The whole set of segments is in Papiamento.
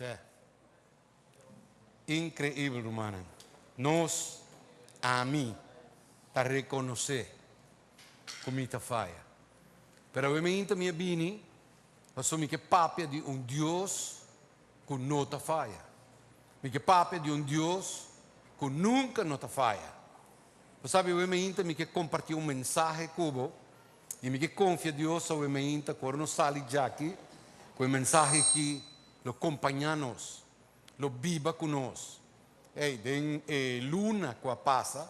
Sè. Inkreibel, rumannan. Nos, ami, ta rekonosé ku mi ta faya. Pero awe mainta mi a bini pasobra mi ke papia di un Dios ku no ta faya. Mi ke papia di un Dios ku nunka no ta faya. Bo sabi, awe mainta mi ke kompartí un mensahe ku bo i mi ke konfia Dios awe mainta ku ora nos sali djaki ku e mensahe aki lo kompañá nos, lo biba ku nos. Ey, den e luna ku a pasa,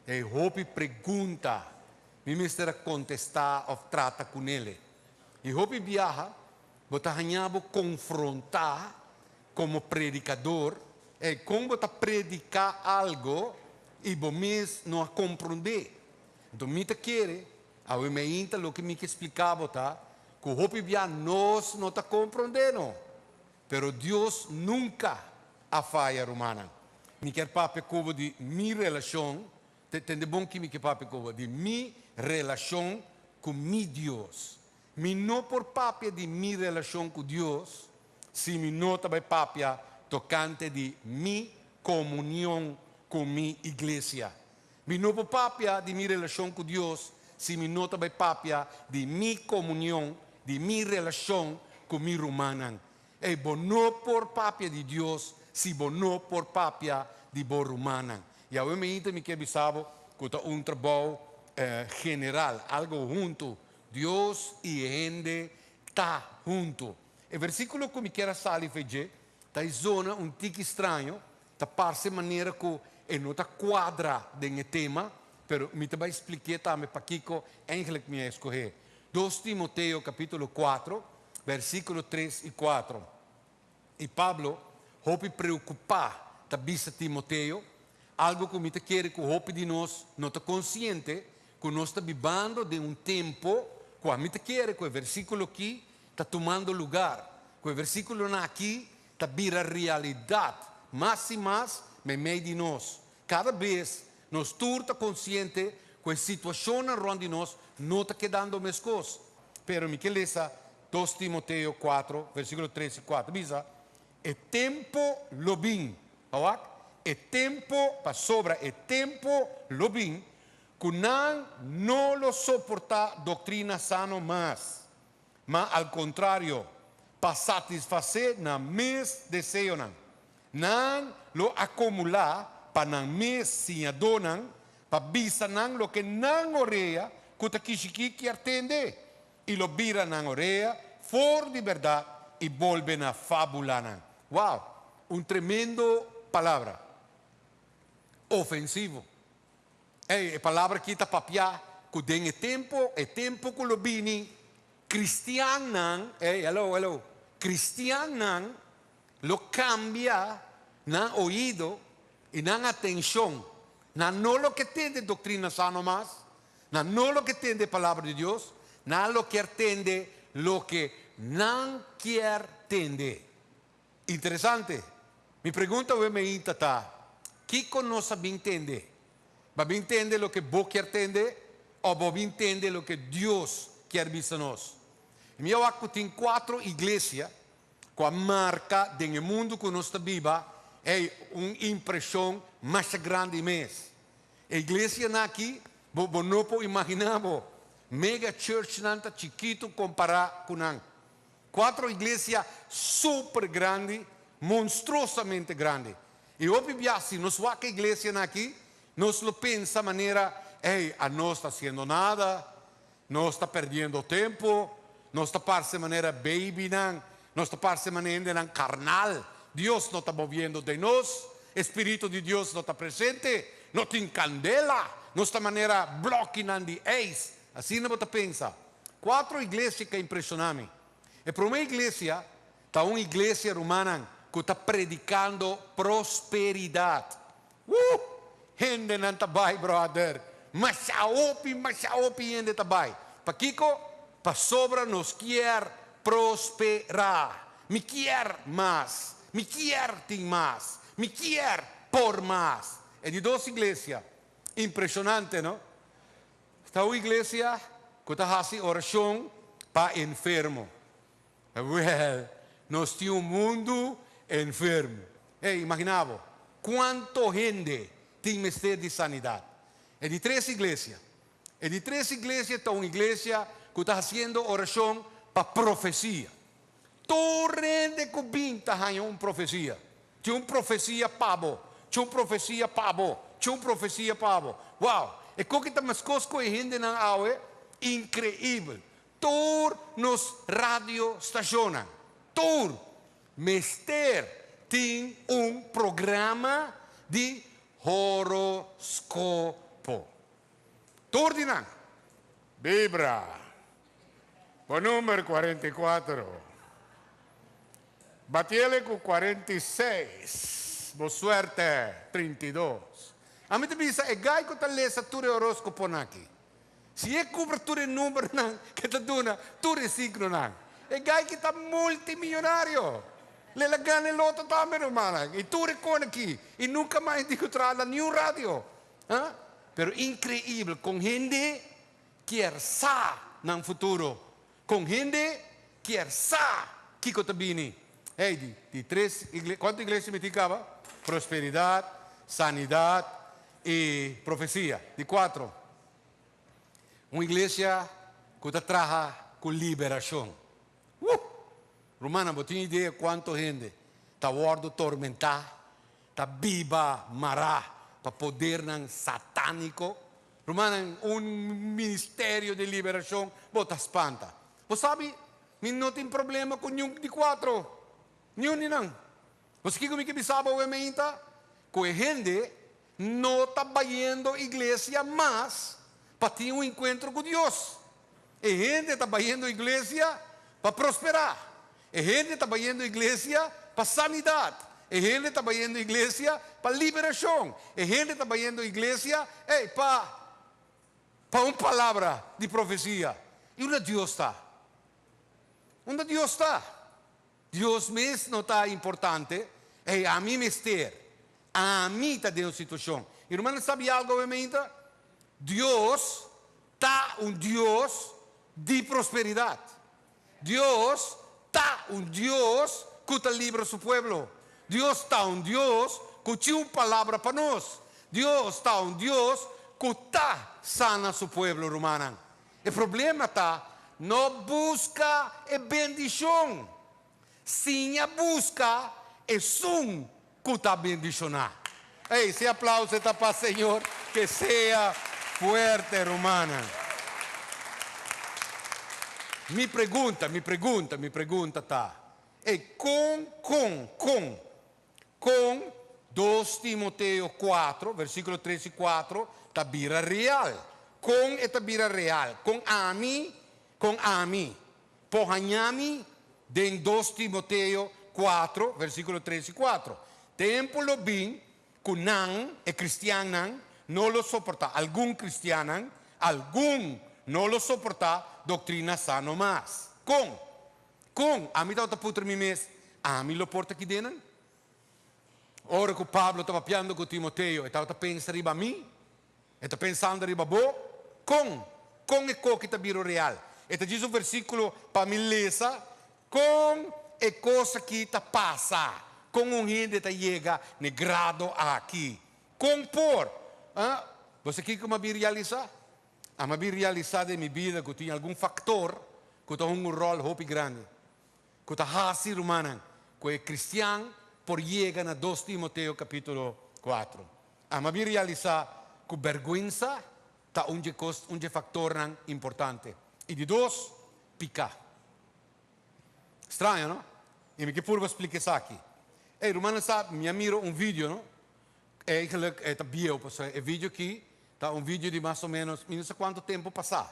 e hopi pregunta mi mester a kontestá òf trata kunele. I hopi biaha bo ta haña bo konfrontá komo predikador, ey, kon bo ta prediká algo i bo mes no a komprondé. Anto mi ta kere Awe meinta loke mi ke splika bo ta ku hopi bia nos no ta komprondé no, pero Dios nunka a faya rumannan. Mi kier papia ku bo di mi relashon, tende bon ki mi ke papia ku bo, di mi relashon ku mi Dios. Mi no por papia di mi relashon ku Dios si mi no ta bai papia tokante di mi komunion ku mi iglesia. Mi no por papia di mi relashon ku Dios si mi no ta bai papia di mi komunion, di mi relashon ku mi rumannan. Ey, bo no por papia di Dios si bo no por papia di bo rumannan. I awe mainta mi ke bisa bo ku ta un trabou general, algo huntu. Dios i e hende ta huntu. E versíkulo ku mi kier a sali fe dje ta e zona un tiki straño, Ta parse manera ku e no ta kuadra den e tema, pero mi ta bai splik'é tambe pakiko eigentlik mi a eskohé. Dos Timoteo kapítulo kuatro, versíkulo tres i kuatro. I Pablo, hopi preokupá, ta bisa Timoteo algu ku mi ta kere ku hopi di nos no ta konsiente, ku nos ta bibando den un tempu ku ami ta kere ku e versíkulo akí ta tumando lugar, ku e versíkulonan akí ta bira realidat mas i mas meimei di nos. Kada bes nos tur ta konsiente ku e situashonnan rònt di nos no ta kedando meskos. Pero mi ke lesa Dos Timoteo kuatro, versíkulo tres i kuatro. Bisa, E tempu lo bin, awak, e tempu, pasobra e tempu lo bin ku nan no lo soportá doktrina sano mas. Ma al kontrario, pa satisfasé nan mes deseonan, nan lo akumulá pa nan mes siñadónan pa bisa nan loke nan orea ku ta kishikí kier tende, i lo bira nan orea for di bèrdat i bolbe na fábulanan. Wow! Un tremendo palabra! Ofensivo! Ey, e palabra aki ta papia ku den e tempu, e tempu ku lo bini, kristiannan, ey, hello, hello, kristiannan lo kambia nan oido i nan atenshon. Nan no lo ke tende doktrina sano mas, nan no lo ke tende e palabra di Dios, nan lo kier tende loke nan kier tende. Interesante. Mi pregunta awe meinta ta, Kiko nos a bin tende? Bo a bin tende loke bo kier tende of bo a bin tende loke Dios kier bisa nos? I mi a wak ku tin kuatro iglesia ku a marka den e mundu ku nos ta biba, hey, un impreshon masha grandi mes. E iglesianan aki bo bo no por imaginá bo. Mega churchnan ta chikitu kompará ku nan. Cuatro iglesia super grandi, monstruosamente grandi. Y hopi bia si nos wak e iglesianan aki, nos lo pensa manera, ey, a nos ta haciendo nada, nos ta perdiendo tempo, nos ta parce manera babynan, nos ta parce manera hendenan carnal, Dios no ta moviendo den nos, e Spirito di Dios no ta presente, no tin candela, nos ta manera blokinan di ijs. Asina bo ta pensa. Cuatro iglesia ca impresiona mi. E prome iglesia ta un iglesia, rumannan, cu ta predicando prosperidad. Woo! Hendenan ta bay, brother. Masha hopi, masha hopi hende ta bay. Pakico? Pasobra nos kier prospera. Mi kier mas. Mi kier tin mas. Mi kier por mas. E di dos iglesia, impresionante, no? Ta un iglesia ku ta hasi orashon pa enfermo. Wèl, nos tin un mundu Enfermo. Ey, imagina bo, cuanto hende tin mester di sanidad. E di tres iglesia. E di tres iglesia ta un iglesia cu ta haciendo oracion pa profecia. Tur hende cu bin ta haña un profecia. Tin un profecia pa bo, tin un profecia pa bo, tin un profecia pa bo. Wow! E koki ta meskos ku e hendenan awe, inkreibel. Tur nos radio stashonnan, tur, mester tin un programa di horoskopo. Tur di nan. Bibra, bo number 44. Batiele ku 46, bo suerte 32. Ami ta bisa e gai ku ta lesa tur e horoskoponan aki. Si e kubra tur e numbernan ke ta duna tur e signonan, e gai ki ta multimillonario. Lel a gana e loto tambe rumannan i tur e kon aki i nunka mas e di ku traha na niun radio. Ha? Pero inkreibel kon hende kier sa nan futuro. Kon hende kier sa kiko ta bini. Hey, di di tres igle kuantu iglesia mi tin kaba? Prosperidat, sanidat i profesia. Di kuatro, un iglesia ku ta traha ku liberashon. Wuh! Rumannan, bo tin idea kuantu hende ta wòrdu tormentá, ta biba mará pa podernan satániko? Rumannan, un ministerio di liberashon bo ta spanta. Bo sabi, mi no tin problema ku niun di kuatro, niun di nan. Bo sa kiko mi ke bisa bo awe meinta? Ku e hende no ta bayendo iglesia mas pa tin un enkuentro ku Dios. E hende ta bayendo iglesia pa prosperá. E hende ta bayendo iglesia pa sanidat. E hende ta bayendo iglesia pa liberashon. E hende ta bayendo iglesia, ey, pa, pa un palabra di profesia. I unda Dios ta? Unda Dios ta? Dios mes no ta importante? Ey, ami mester. Ami ta den un situashon. I rumannan sabi algu awe meinta? Dios ta un Dios di prosperidat. Dios ta un Dios ku ta libra su pueblo. Dios ta un Dios ku tin un palabra pa nos. Dios ta un Dios ku ta sana su pueblo, rumannan. E problema ta no buska e bendishon. Siña buska esun ku ta bendishoná. Ey, si aplauso ta pa Señor, ke sea fuerte, rumannan. Mi pregunta, mi pregunta, mi pregunta ta, ey, kon, kon, kon, kon dos Timoteo kuatro, versíkulo tres i kuatro ta bira real? Kon e ta bira real? Kon ami, kon ami Por haña mi den dos Timoteo kuatro, versíkulo tres i kuatro. Tempu lo bin ku nan, e kristiannan, no lo soportá, algun kristiannan, algun no lo soportá doktrina sano mas. Kon? Kon? Ami tabata putra mi mes, ami lo por ta ki den nan? Ora ku Pablo ta papiando ku Timoteo, e tabata pensa riba mi? E ta pensando riba bo? Kon? Kon e koki ta bira real? E ta djis un versíkulo pa mi lesa kon e kos aki ta pasa, kon un hende ta yega n'e grado aki. Kon por? Ah, bo sa kiko mi a bin realisá? A mi a bin realisá den mi bida ku tin algun faktor ku ta hunga un ròl hopi grandi, ku ta hasi rumannan ku e kristian por yega na dos Timoteo kapítulo kuatro. Ami a bin realisá ku bèrgwensa ta un dje kos, un dje faktornan importante. I di dos, piká. Straño, no? I mi ke purba splika esaki. Ey, rumannan sa, mi a mira un video, no? Eigenlijk e ta bieu, pasobra e video aki ta un video di mas o ménos, mi no sa kuantu tempu pasá,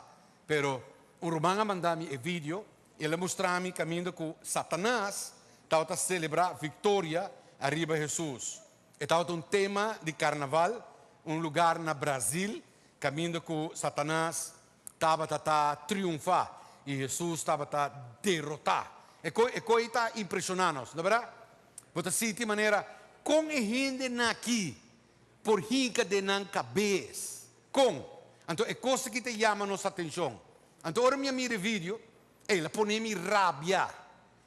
pero un ruman a manda mi e video i el a mustra mi kaminda ku Satanas tabata selebrá viktoria ariba Hesus. E tabata un tema di karnaval, un lugar na Brazil kaminda ku Satanas tabata ta triunfá i Hesus tabata derotá. E koi e koi ta impreshoná nos, no berdad? Bo ta sinti manera kon e hendenan aki por hinka den nan kabes. Kon? Anto e kos aki ta yama nos atenshon. Anto ora mi a mira e video, el a pone mi rabia.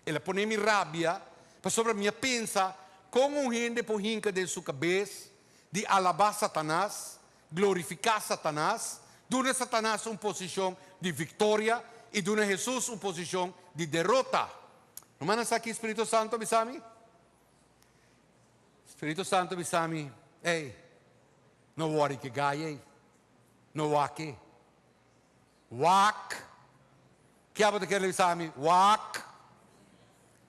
El a pone mi rabia. Pasobra mi a pensa kon un hende por hinka den su kabes di alabá Satanas, glorifiká Satanas, duna Satanas un posishon di viktoria i duna Hesus un posishon di derota. Rumannan sa ki Spiritu Santu a bisa mi? Spiritu Santu a bisa mi, Ey, no wòri ku e gai ei. No wak e. Wak. Ke abo ta kere bisa mi? Wak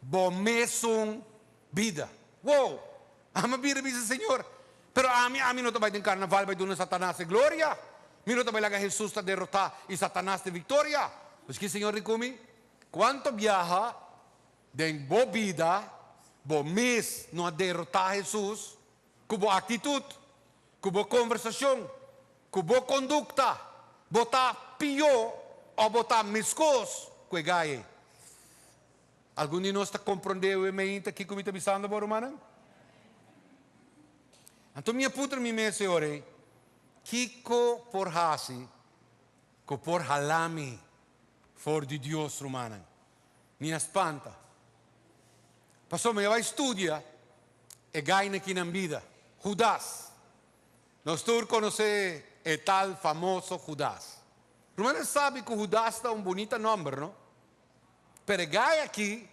bo mesun bida. Wow! Ami a bira bisa, Señor, pero ami, ami no ta bai den karnaval bai duna Satanas e gloria. Mi no ta bai laga Hesus ta derotá i Satanas ta viktoria. Pues ki Señor di ku mi? Kuantu biaha den bo bida bo mes no a derotá Hesus ku bo aktitut, ku bo konversashon, ku bo kondukta, bo ta pió òf bo ta meskos ku e gai ei? Algun di nos ta komprondé e meinta kiko mi ta bisando bo, rumannan? Anto mi a puntra mi mes e ora ei, Kiko por hasi ku por hala mi for di Dios, rumannan? Mi a spanta. Pasobra mi a bai studia e gainan ki nan bida. Judas. Nos tur konosé e tal famoso Judas. Rumannan sabi ku Judas ta un bunita nòmber, no? Pero e gai aki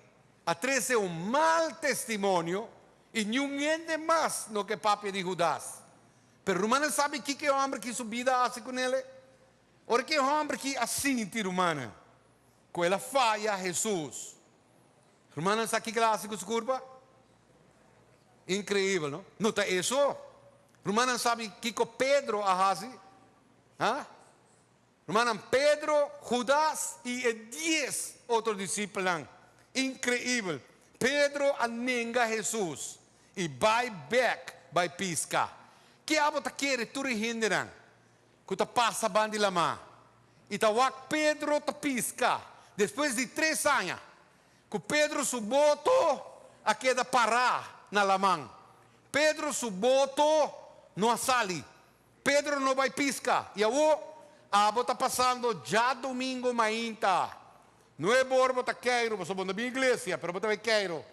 a trese un mal testimonio i niun hende mas no ke papia di Judas. Pero rumannan sabi kiko e hòmber ki su bida a hasi kunele? Ora ku e hòmber ki a sinti, rumannan, ku el a faya Hesus, Rumannan sa kiko el a hasi ku su kurpa? Inkreibel, no? No ta eso. Rumannan sabi kiko Pedro a hasi? Ha? Rumannan, Pedro, Judas i e dies otro disipelnan. Inkreibel! Pedro a nenga Hesus i bai bèk bai piska. Ke abo ta kere tur e hendenan ku ta pasa bandi lamá i ta wak Pedro ta piska despues di tres aña ku Pedro su boto a keda pará na laman. Pedro su boto no a sali. Pedro no bai piska. I awor, abo ta pasando djadumingu mainta. Nuebe or bo ta keiru, pasobra bo no bin iglesia, pero bo ta bai keiru.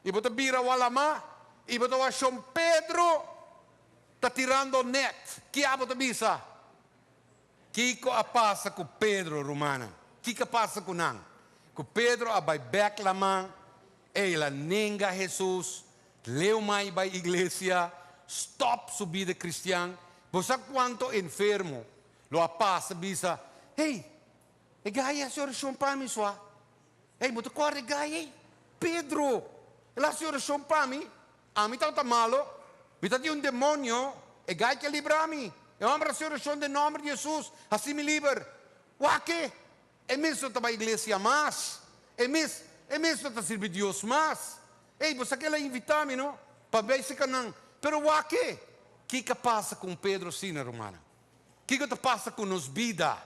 I bo ta bira wak lamá i bo ta wak shon Pedro ta tirando net. Ki abo ta bisa? Kiko a pasa ku Pedro, rumannan? Kiko a pasa ku nan? Ku Pedro a bai bèk laman, el a nenga Hesus, leu mai bai iglesia, stòp su bida kristian. Bo sa kuantu enfermo lo a pasa bisa, Hey, e gai a hasi orashon pa mi sua. Hey, bo ta kòrda e gai ei? Pedro! El a hasi orashon pa mi. Ami tabata malo, mi ta di un demonio, e gai ke libra mi. E homber hasi orashon den nomber di Hesus, hasi mi liber. Wak-e! E mes no ta bai iglesia mas. E mes, e mes no ta sirbi Dios mas. Ey, bo sa ke el a invita mi, no? Pa bai seka nan. Pero wak-e! Kiko a pasa ku un Pedro asina, rumannan? Kiko ta pasa ku nos bida?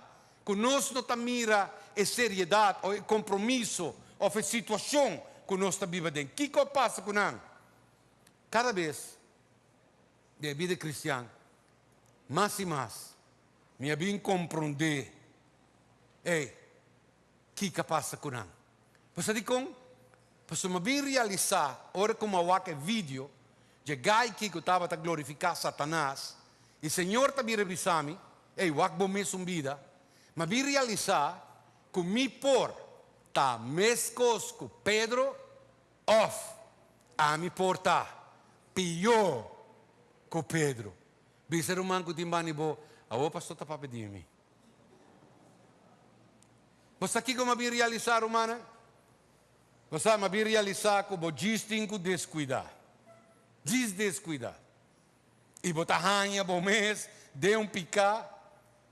Ku nos no ta mira e seriedat o e kompromiso òf e situashon ku nos ta biba den. Kiko a pasa ku nan? Kada bes den e bida kristian, mas i mas mi a bin komprondé, ey, kiko a pasa ku nan. Bo sa dikon? Pasobra mi a bin realisá ora ku mi a wak e video dje gai kiko tabata glorifiká Satanas, i Señor ta bira bisa mi, Ey, wak bo mesun bida. Mi a bin realisá ku mi por ta meskos ku Pedro òf ami por ta pió ku Pedro. Bisa e ruman ku tin banda di bo, Awor pastor ta papia di mi. Bo sa kiko mi a bin realisá, rumannan? Bo sa, mi a bin realisá ku bo djis tin ku deskuidá. Djis deskuidá. I bo ta haña bo mes den un piká.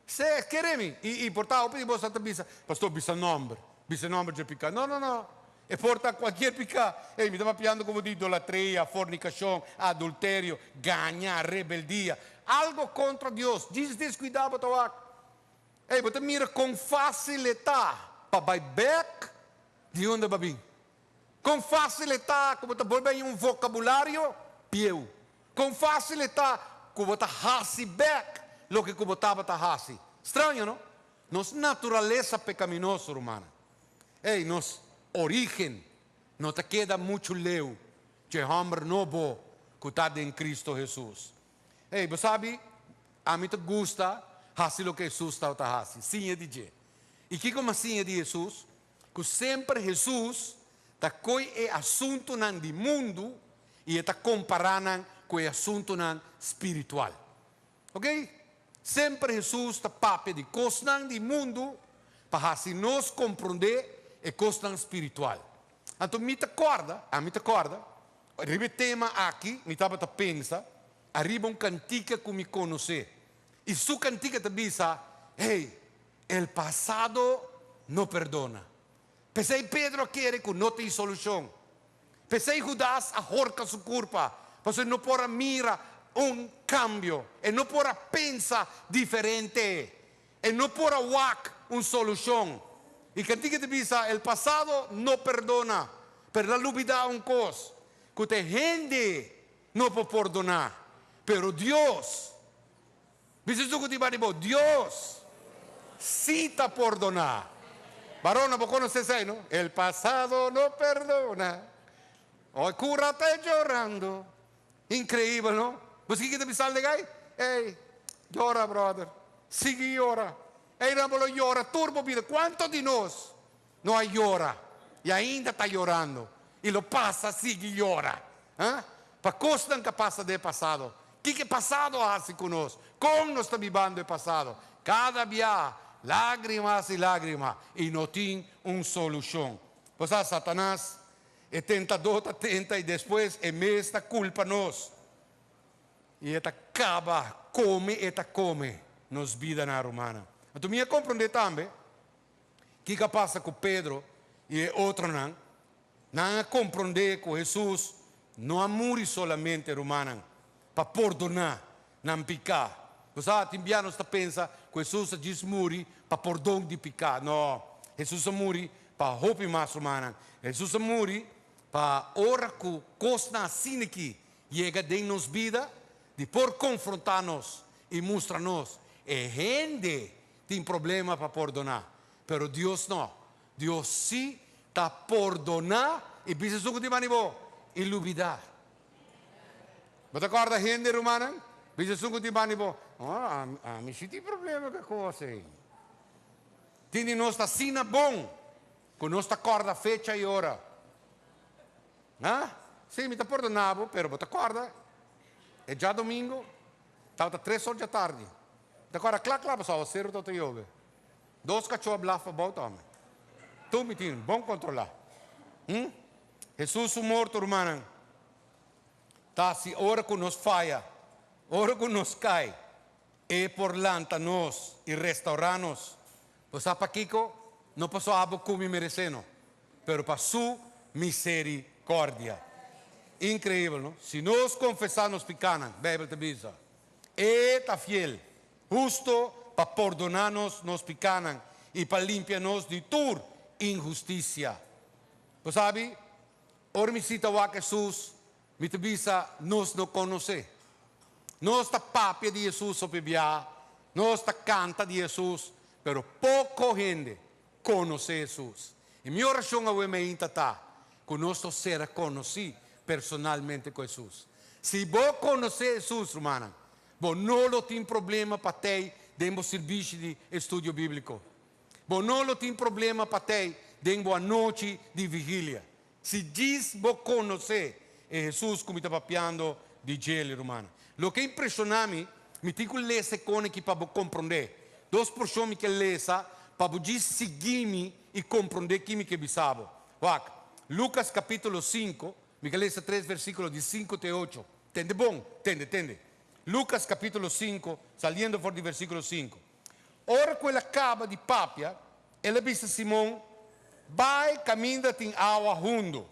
Se, kere mi. I, i por ta hopi di boso ta bisa, Pastor, bisa nòmber. Bisa nòmber dje piká. No, no, no. E por ta kualkier piká. Ey, mi ta papiando komo di idolatria, fornikashon, adulterio, gaña, rebeldia. Algo kontra Dios. Djis deskuidá bo ta wak. Ey, bo ta mira kon fásil e ta pa bai bèk di unda bo a bin. Kon fásil e ta ku bo ta bolbe haña un vokabulario bieu. Kon fásil e ta ku bo ta hasi bèk loke ku bo tabata hasi. Straño, no? Nos naturalesa pekaminoso, rumannan. Ey, nos orígen no ta keda muchu leu. dje hòmber nobo ku ta den Kristu Hesus. Ey, bo sabi, ami ta gusta hasi loke Hesus tabata hasi, siña di dje. I kiko mi a siña di Hesus? Ku semper Hesus ta koi e asuntunan di mundu i e ta kompará nan ku e asuntunan spiritual. Ok? Semper Hesus ta papia di kosnan di mundu pa hasi nos komprondé e kosnan spiritual. Anto mi ta kòrda, ami ta kòrda, riba e tema aki mi tabata pensa ariba un kantika ku mi konosé. I su kantika ta bisa, Hey, el pasado no perdona. P'esei Pedro a kere ku no tin solushon. P'esei Hudas a horka su kurpa, pasobra e no por a mira un kambio, e no por a pensa diferente, e no por a wak un solushon. I kantika ta bisa, El pasado no perdona, pero el a lubidá un kos, ku ta e hende no por pordoná, pero Dios. Bisa esun ku tin banda di bo, Dios sí ta pordoná. Barona, bo konosé esei, no? El pasado no perdona. Hoy cura ta llorando. Increíbel, no? Bo sigui ta bisa alde gai? Ey, yora, brother. Sigui yora. Ey, nan bo lo yora tur bo bida. Cuanto di nos no a yora y ainda ta yorando y lo pasa sigui yora? Ha? Pa cosnan ca pasa den e pasado. Kiko e pasado a haci cu nos? Con nos ta bibando e pasado? Cada bia lagrimas y lagrima y no tin un solucion. Bo sa, Satanas, e tentador ta tenta y despues e mes ta culpa nos. Y e ta caba come e ta come nos bidanan, rumannan. Anto mi a comprende tambe Kiko a pasa ku Pedro i e otronan? Nan a komprondé ku Hesus no a muri solamente, rumannan, pa pordoná nan piká. Bo sa, tin bia nos ta pensa ku Hesus a djis muri pa pordon di piká. No, Hesus a muri pa hopi mas, rumannan. Hesus a muri pa ora ku kosnan asina aki yega den nos bida, di por konfrontá nos i mustra nos e hende Tin problema pa pordoná, pero Dios no. Dios sí ta pordoná i bisa esun ku tin mani bo i lubidá. Bo ta kòrda hende, rumannan? Bisa esun ku tin mani bo, Oh, ami sí tin problema ku e kos ei. Tin di nos ta asina bon ku nos ta kòrda fecha i ora. Ha? Sí, mi ta pordoná bo, pero bo ta kòrda e djadomingo? Tabata tres or djatardi. Ta kòrda kla kla pasobra awaseru tabata yobe. Dos kachó a blaf abou ta hòmber. Tur mi tin bon kontrolá. Hm? Hesus su morto, rumannan, ta hasi ora ku nos faya, ora ku nos kai, E por lanta nos i restaurá nos. Bo sa pakiko? No pasobra abo ku mi meresé no, pero pa Su miserikòrdia. Inkreibel, no? Si nos konfesá nos pikánan, Beibel ta bisa, E ta fiel, husto pa pordoná nos nos pikánan i pa limpia nos di tur inhustisia. Bo sabi, ora mi sita wak Hesus, Mi ta bisa, nos no konosé. Nos ta papia di Hesus hopi bia, nos ta kanta di Hesus, pero poko hende konosé Hesus. I mi orashon awe meinta ta ku nos lo sera konosí personalmente ku Hesus. Si bo konosé Hesus, rumannan, bo no lo tin problema pa tei den bo sirbishi di estudio bíbliko. Bo no lo tin problema pa tei den bo anochi di vigilia. Si djis bo konosé e Hesus ku mi ta papiando di djel, rumannan. Loke impreshoná mi, mi tin ku lesa e kone aki pa bo komprondé. Dos porshon mi ke lesa pa bo djis sigui mi i komprondé ki mi ke bisa bo. Wak, Lukas kapítulo sinku, mi ke lesa tres versíkulo di sinku te ocho. Tende bon, tende, tende. Lukas kapítulo sinku, saliendo for di versíkulo sinku. Ora ku el a kaba di papia, el a bisa Simon, Bai kaminda tin awa hundu,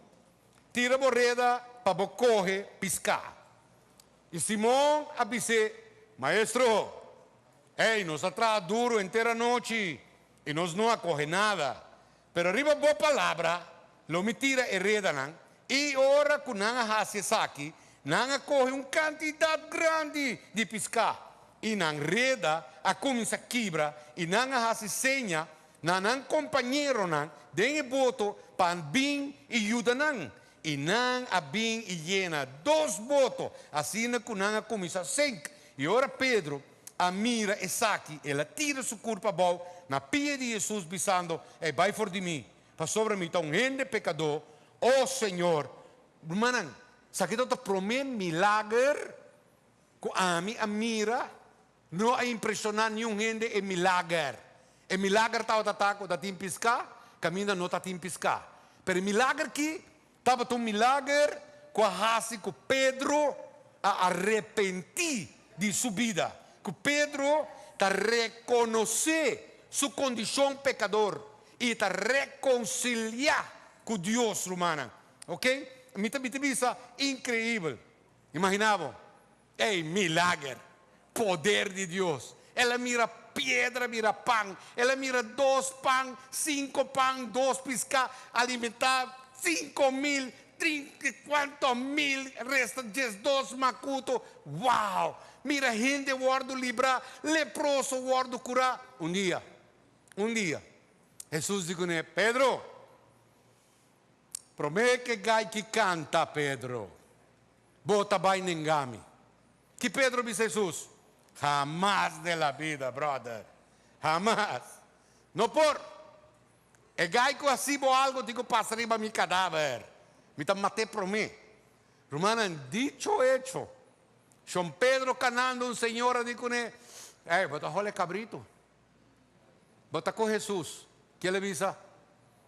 tira bo reda pa bo kohe piská. I Simon a bis'é, Maestro, ei, nos a traha duru henter anochi i nos no a kohe nada, pero riba bo palabra lo mi tira e redanan. I ora ku nan a hasi esaki, nan a kohe un kantidat grandi di piská, i nan reda a kuminsá kibra, i nan a hasi seña na nan kompañeronan den e boto pa bin i yuda nan. I nan a bin i yena dos boto, asina ku nan a kuminsá sink. I ora Pedro a mira esaki, el a tira su kurpa abou na pia di Hesus, bisando, Ey, bai for di mi, pasobra mi ta un hende pekadó, o Señor. Rumannan, esaki tabata promé milager ku ami a mira. No a impreshoná niun hende e milager. E milager tabata ta ku ta tin piská kaminda no ta tin piská. Pero e milager ki tabata un milager ku a hasi ku Pedro a arepentí di su bida, ku Pedro ta rekonosé su kondishon pekador i ta rekonsiliá ku Dios, rumannan. Oke? Mi ta mi ta bisa inkreibel. Imaginá bo. Ey, milager! Poder di Dios! El a mira piedra bira pan. El a mira dos pan, cinco pan, dos pisca, alimenta 5000, trinta y cuanto mil, resta 12 macuto. Wow! Mira hende wordo libra, leproso wordo cura. Un dia, un dia, Jesus di cune, Pedro! Prome ke gai ki kanta, Pedro, bo ta bai nenga mi. Ki Pedro bisa Hesus? Hamas den la bida, brother. Hamas. No por. E gai ku hasi bo algo tin ku pasa riba mi kadaver. Mi ta mat'é promé. Rumannan, dicho hecho. Shon Pedro kanando un señora di kuné, Ey, bo ta hole kabritu. Bo ta ku Hesus? Kiel a bisa,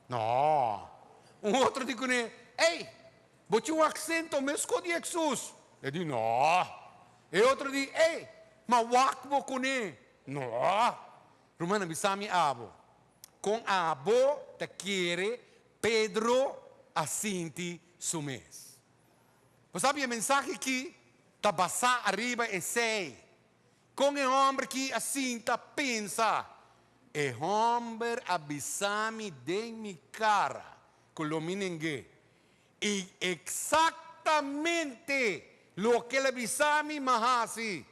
No. Un otro di kuné, Ey, bo tin un aksento meskos di Hesus. E di, No. E otro di, Ey, ma wak bo kuné. No. Rumannan, bisa mi abo, kon abo ta kere Pedro a sinti su mes? Bo sabi e mensahe aki ta basá ariba esei. Kon e hòmber ki a sinta pensa? E hòmber a bisa mi den mi kara ku lo mi neng'é. I eksaktamente loke el a bisa mi, m'a hasi.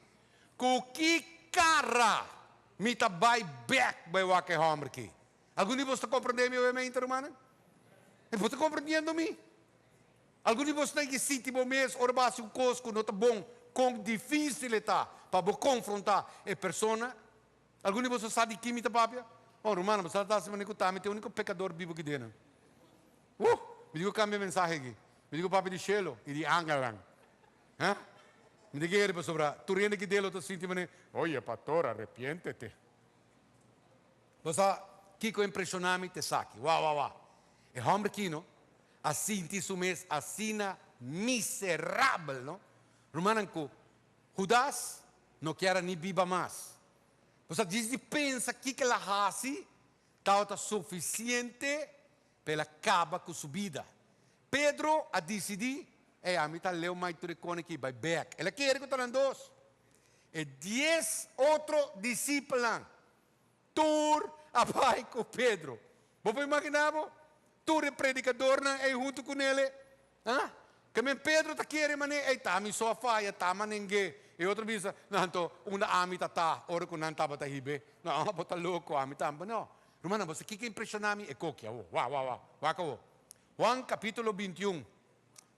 Ku ki kara mi ta bai bèk bai wak e hòmber ki? Algun di boso ta komprendé mi obviamente, rumannan? Bo ta komprendiendo mi? Algun di boso ta ke sinti bo mes ora bo hasi un kos ku no ta bon, kon difísil e ta pa bo konfrontá e persona? Algun di boso sa di ki mi ta papia? Oh, rumannan, bo sa ta hasi manera ku ta mi ta e úniko pekador bibu ki den nan. Uh! Mi di ku kambia mensahe aki. Mi di ku papia di shelu i di angelnan. Ha? Mi ta kere pasobra tur hende ki den lo ta sinti manera, Oye, pastor, arepiéntete. Bo sa kiko impreshoná mi? Ta esaki. Wou, wou, wou. E hòmber kino a sinti su mes asina miserabel, no? Rumannan, ku Hudas no kier a ni biba mas. Bo sa djis di pensa kiko el a hasi tabata sufisiente pa el a kaba ku su bida. Pedro a disidí, Ey, ami ta leu mai tur e kone aki, bai bèk. El a kere ku ta nan dos. E dies otro disipelnan Tur a bai ku Pedro. Bo por imaginá bo? Tur e predikadornan ei huntu ku nele. Ha? Ke men Pedro ta kere manera, ei ta mi so a faya, ta maneng'é. E otro bisa, no, anto unda ami ta ta ora ku nan tabata hib'é? No, bo ta loko, ami tambe no. Rumannan, bo sa kiko a impreshoná mi? E koki awor. Wak, wak, wak. Wak awor. Juan kapítulo 21,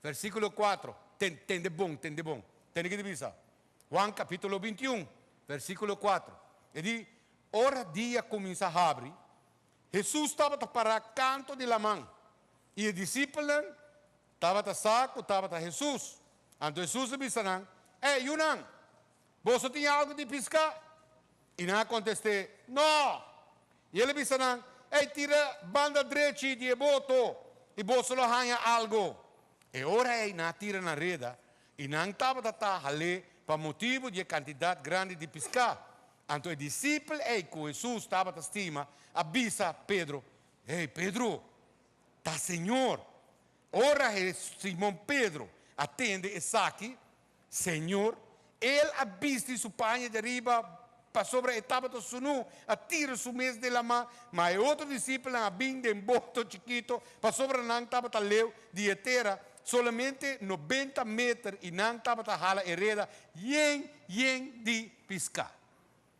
versíkulo 4. Ten, tende bon, tende bon. Tende ke ta bisa. Juan capítulo 21, versículo 4. E di, Ora dia cuminsa habri, Jesús tabata pará canto di laman, i e disipelnan tabata sa cu tabata Jesús. Anto Jesús a bisa nan, Ey, yunan, boso tin algu di pisca? I nan a contest'é, No! I el a bisa nan, Ey, tira banda drechi di e boto, i boso lo haña algu. E ora ei nan a tira nan reda, i nan tabata ta hal'é pa motibu di e kantidat grandi di piská. Anto e disipel ei ku Hesus tabata stima a bisa Pedro, Hey, Pedro, ta Señor! Ora Simon Pedro a tende esaki, Señor, el a bisti su paña djariba, pasobra e tabata sunú, a tira su mes den lamá. Ma e otro disipelnan a bin den boto chikito, pasobra nan tabata leu di e tera, solamente 90 meter, i nan tabata hala e reda yen yen di piská.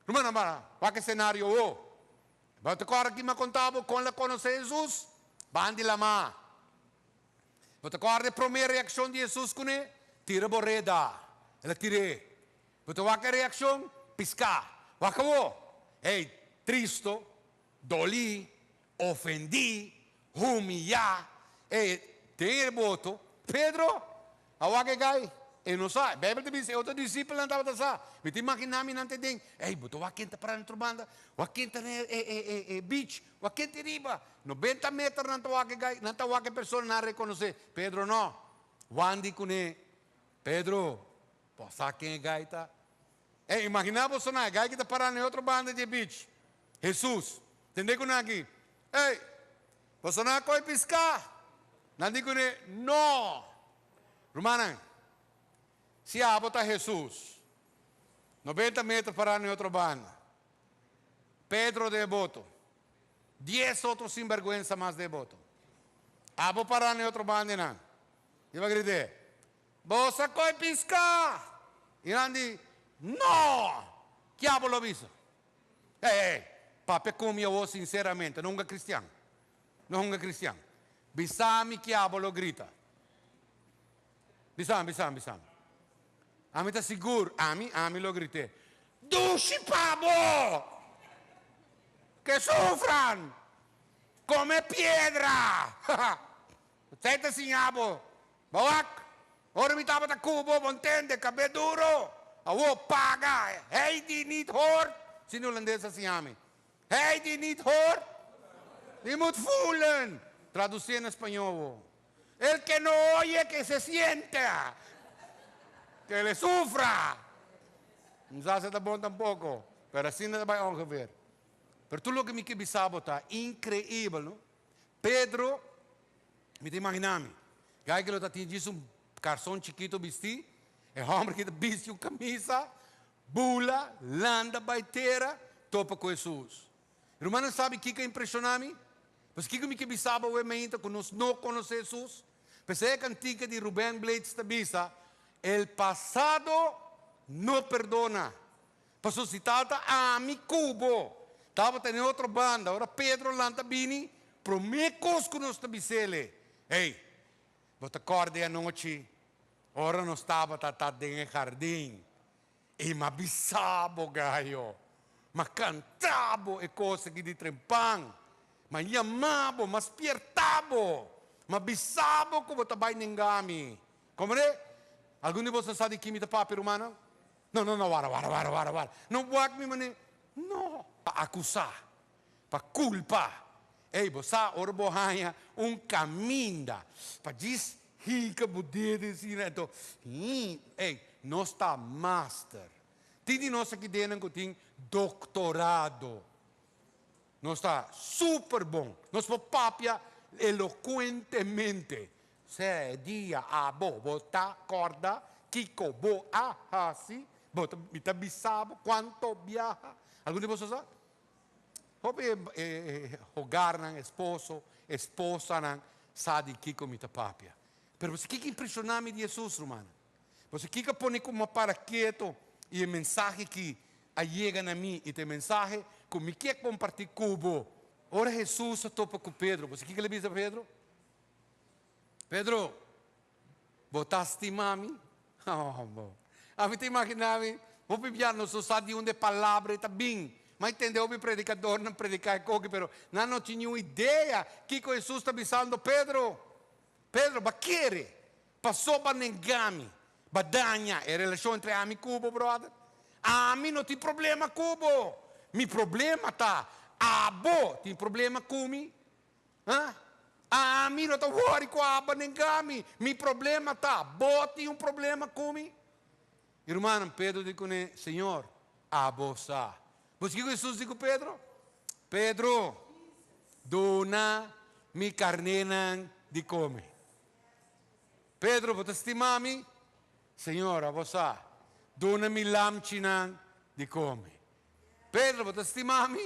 Rumannan, wak e senario awor. Bo ta kòrda ki mi a konta bo kon el a konosé Hesus? Ban di lamá. Bo ta kòrda e promé reakshon di Hesus kuné? Tira bo reda. El a tir'é. Bo ta wak e reakshon? Piská. Wak awor. Ey, tristo, dolí, ofendí, humiyá. Ey, den e boto, Pedro a wak e gai. E no sa. Beibel ta bisa e otro disipelnan tabata sa. Mi ta imaginá mi nan ta den. Ey, bo ta wak ken ta pará na otro banda? Wak ken ta na e beach? Wak ken ta riba? Nobenta meter nan ta wak e gai, nan ta wak e persona, nan a rekonosé. Pedro no. Juan di kuné, Pedro, bo a sa ken e gai ta? Ey, imaginá boso nan, e gai ki ta pará na e otro banda di e beach. Hesus. Tende ku nan aki. Ey, boso nan a koi piská? Nan di kuné, No! Rumannan, si abo ta Hesus, 90 meter pará na e otro banda, Pedro den e boto, dies otro sinbergwensa mas den e boto. Abo pará na e otro banda einan. I bo a grit'é, Boso a koi piská! I nan di, No! Ki abo lo bisa? Ei, ei, papia ku mi awor sinseramente, no hunga kristian. No hunga kristian. Bisa mi ki abo lo grita. Bisa mi, bisa mi, bisa mi. Ami ta sigur, ami, ami lo grit'é, Dushi pa bo! Ke sufran! Kome piedra! Esei ta siña bo. Bo wak, ora mi tabata ku bo, bo ntende, kab'é duro. Awor paga. Hij die niet hoort, si Hulandes a siña mi. Hij die niet hoort, die moet voelen. Tradusié na spañó awor. El que no oye, que se sienta, que le sufra. No sa si ta bon tampoco, pero asina ta bai ongeveer. Pero tur loke mi ke bisa bo ta increibel, no? Pedro, mi ta imagina mi, gai ke lo ta tin djis un karson chikito bisti, e homber ki ta bisti un kamisa, bula, landa bai tera, topa ku Hesus. Rumannan sabi kiko a impresiona mi? Pues kiko mi ke bisa bo awe mainta ku nos no konosé Hesus? P'esei e kantika di Ruben Blades ta bisa, El pasado no perdona. Pasobra si tabata ami ku bo tabata den otro banda, ora Pedro lanta bini, promé kos ku nos ta bis'el, Hey, bo ta kòrda e anochi ora nos tabata ta den e hardin I m'a bisa bo, Gayo, m'a kanta bo e kos aki di trempan, m'a yama bo, m'a spierta bo, m'a bisa bo ku bo ta bai nenga mi. Komprende? Algun di boso sa di ki mi ta papia, rumannan? No, no, no, wara, wara, wara, wara, wara. No wak mi manera. No. Pa akusá, pa kulpa. Ey, bo sa ora bo haña un kaminda pa djis hinka bo dedo asina, anto, hii, ey, nos ta master. Tin di nos aki dennan ku tin doktorado. Nos ta super bon. Nos por papia elokuentemente. Se dia abo bo ta kòrda kiko bo a hasi, bo ta, mi ta bisa bo kuanto biaha. Algun di boso sa? Hopi e hogarnan, esposo, esposanan sa di kiko mi ta papia. Pero boso kiko impreshoná mi di Hesus, rumannan? Boso kiko a pone ku mi a para ketu i e mensahe ki a yega na mi i ta e mensahe ku mi ke kompartí ku bo? Ora Hesus a topa ku Pedro, boso kiko el a bisa Pedro? Pedro, bo ta stima mi? Oh, bo. Ami ta imaginá mi, hopi bia nos no sa di unda e palabra ei ta bin. Ma i tende hopi predikadornan prediká e koki, pero nan no tin niun idea kiko Hesus ta bisando Pedro. Pedro, bo a kere pasobra bo a nengá mi, bo a daña e relashon entre ami ku bo, bròder. Ami no tin problema ku bo. Mi problema ta abo tin problema ku mi. Ha? Ami no ta wori ku aba nenga mi. Mi problema ta, bo tin un problema ku mi? I rumannan, Pedro di kuné, Señor, abo sa. Bo sa kiko Hesus di ku Pedro? Pedro, duna mi karnénan di kome. Pedro, bo ta stima mi? Señor, abo sa. Duna mi lamchinan di kome. Pedro, bo ta stima mi?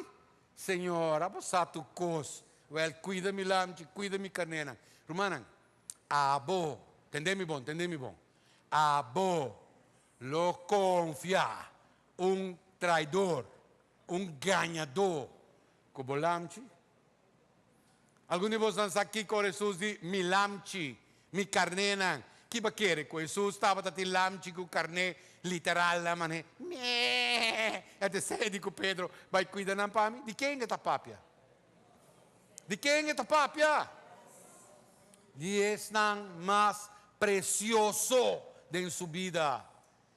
Señor, abo sa tur kos. Wèl, kuida mi lamchi, kuida mi karnénan. Rumannan, abo, tende mi bon, tende mi bon, abo lo konfia un traidor, un gañadó ku bo lamchi? Algun di boso nan sa kiko Hesus di mi lamchi? Mi karnénan. Ki bo a kere ku Hesus tabata tin lamchi ku karné literal nan manera meeeee? E ta esei di ku Pedro bai kuida nan pa mi? Di ken e ta papia? Di ken e ta papia? Di esnan mas presioso den su bida.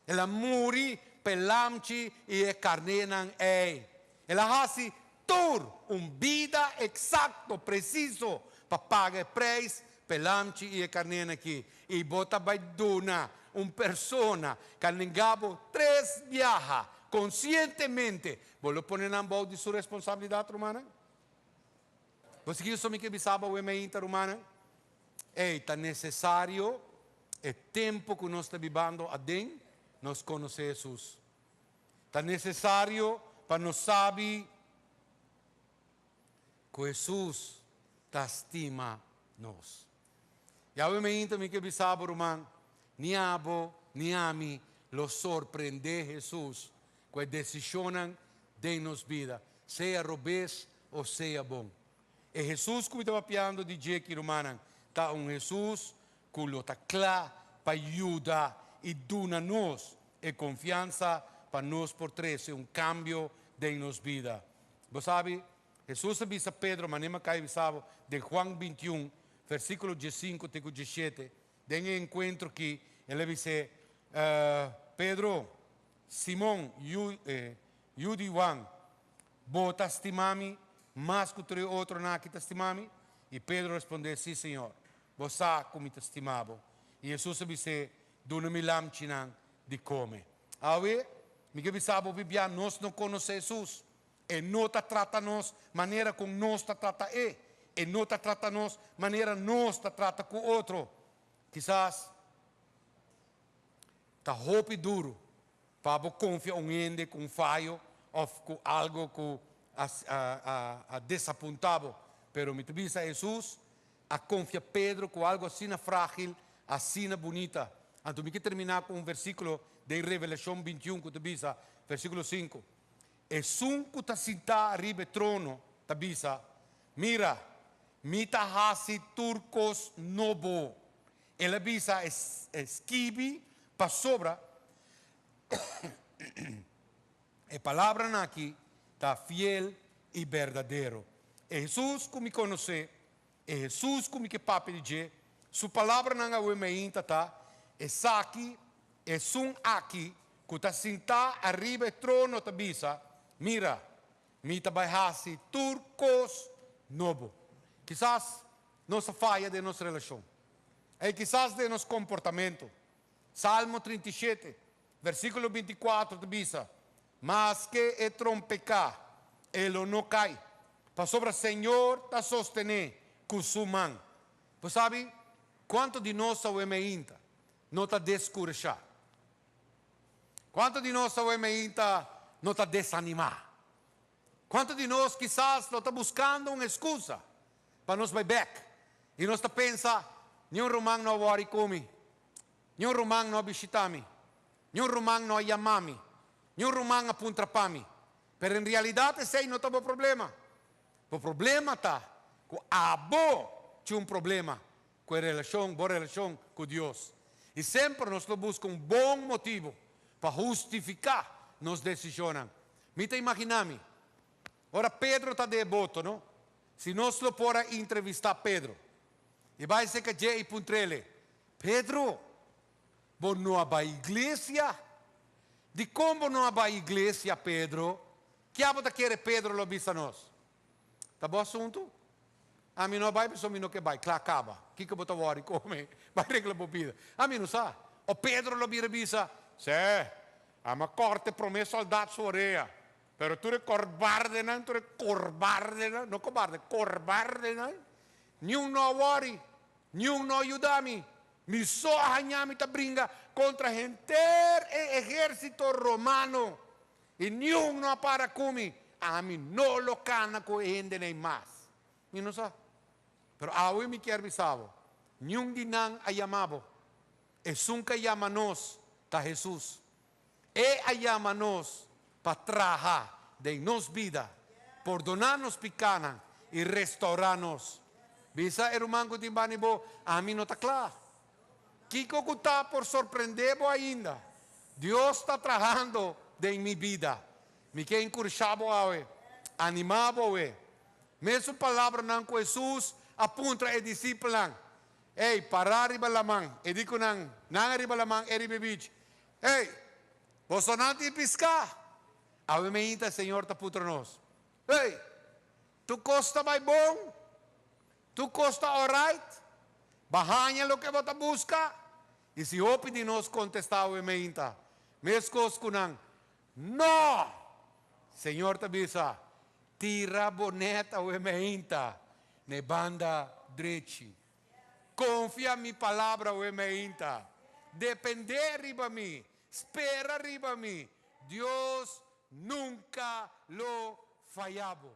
El a muri pa e lamchi i e karnénan ei. El a hasi tur un bida eksakto, presiso, pa paga e preis pa e lamchi i e karnénan aki. I bo ta bai duna un persona ku a nenga bo tres biaha konsientemente, bo lo pone nan bou di su responsabilidat, rumannan? Bo sigui so mi ke bisa bo awe mainta, rumannan? Ei, ta nesesario e tempu ku nos ta bibando aden, nos konosé Hesus. Ta nesesario pa nos sabi ku Hesus ta stima nos. Yahweh mainta mi ke bisa bo, ruman, ni abo ni ami lo sorprendé Hesus ku e desishonnan den nos bida, sea robes o sea bon. E Hesus ku mi ta papiando di dje aki, rumannan, ta un Hesus ku lo ta kla pa yuda i duna nos e konfiansa pa nos por trese un kambio den nos bida. Bo sabi, Hesus a bisa Pedro, manera mi a kai bisa bo den Juan bintiun, versíkulo diesinku te ku diesshete, den e enkuentro aki, el a bis'é, Pedro, Simon, yu, yu di Juan, Bo ta stima mi mas ku tur e otronan aki ta stima mi? I Pedro respondé, Sí, Señor, bo sa ku mi ta stima bo. I Hesus a bis'é, Duna mi lamchinan di kome. Awe, mi ke bisa bo bibia, nos no konosé Hesus. E no ta trata nos manera ku nos ta trata e. E no ta trata nos manera nos ta trata ku otro. Kisas ta hopi duru Pa bo konfia un hende ku un fayo òf ku algu ku a desapuntá bo. Pero mi ta bisa Hesus a konfia Pedro ku algu asina frágil, asina bunita. Anto mi ke terminá ku un versíkulo den Revelashon bintiun ku ta bisa, versíkulo sinku, Esun ku ta sintá riba e trono ta bisa, Mira, mi ta hasi tur kos nobo. El a bisa e skibi pasobra e palabranan aki ta fiel i berdadero. E Hesus ku mi konosé, e Hesus ku mi ke papia di dje, su palabranan awe meinta ta, Esaki, esun aki ku ta sintá ariba e trono ta bisa, Mira, mi ta bai hasi tur kos nobo. Kisas nos a faya den nos relashon. I kisas den nos komportamentu. Salmo 37, versíkulo 24 ta bisa, Maske e trompeká, e lo no kai, pasobra Señor ta sostené ku su man. Bo sabi kuantu di nos awe meinta no ta deskurashá? Kuantu di nos awe meinta no ta desanimá? Kuantu di nos kisas lo ta buskando un eskusa pa nos bai bek i nos ta pensa, Niun ruman no a wòri ku mi, niun ruman no a bishitá mi, niun ruman no a yamá mi, niun ruman a puntra pa mi. Pero en realidat esei no ta bo problema. Bo problema ta ku abo tin un problema ku e relashon, bo relashon ku Dios. I semper nos lo buska un bon motibu pa hustifiká nos desishonnan. Mi ta imaginá mi, ora Pedro ta den e boto, no? Si nos lo por a entrevistá Pedro i bai serka dje i puntr'ele, Pedro, bo no a bai iglesia? Dikon bo no a bai iglesia, Pedro? Kia bo ta kere Pedro lo bisa nos? Ta bo asuntu? Ami no a bai pasobra mi no ke bai. Kla kaba. Kiko bo ta wòri kome? Bai regla bo bida. Ami no sa. O Pedro lo bira bisa, Sè, ami a kòrta e promé sòldat su orea. Pero tur e korbardenan, tur e korbardenan, no kobarde, korbardenan, niun no a wòri, niun no a yuda mi. Mi so a haña mi ta bringa kontra henter e ehérsito romano, i niun no a para ku mi. Ami no lo kana ku e hendenan ei mas. Mi no sa. Pero awe mi kier bisa bo, niun di nan a yama bo. Esun ku a yama nos ta Hesus. E a yama nos pa traha den nos bida, pordoná nos pikánan i restourá nos. Bisa e ruman ku tin bani bo, Ami no ta kla. Kiko ku ta por sorprendé bo ainda. Dios ta trahando den mi bida. Mi ke enkurashá bo awe. Animá bo awe. Mesun palabranan ku Hesus a puntra e disipelnan. Ei, para riba laman. E di ku nan, nan a riba laman, e riba e beach. Ei, boso nan tin piská? Awe mainta Señor ta puntra nos. Ei, tur kos ta bai bon? Tur kos ta alright? B'a haña loke bo ta buska? I si hopi di nos kontestá awe mainta, meskos ku nan, No! Señor ta bisa, Tira bo net awe mainta na e banda drechi. Konfia mi palabra awe mainta. Dependé riba mi. Spera riba mi. Dios nunka lo faya bo.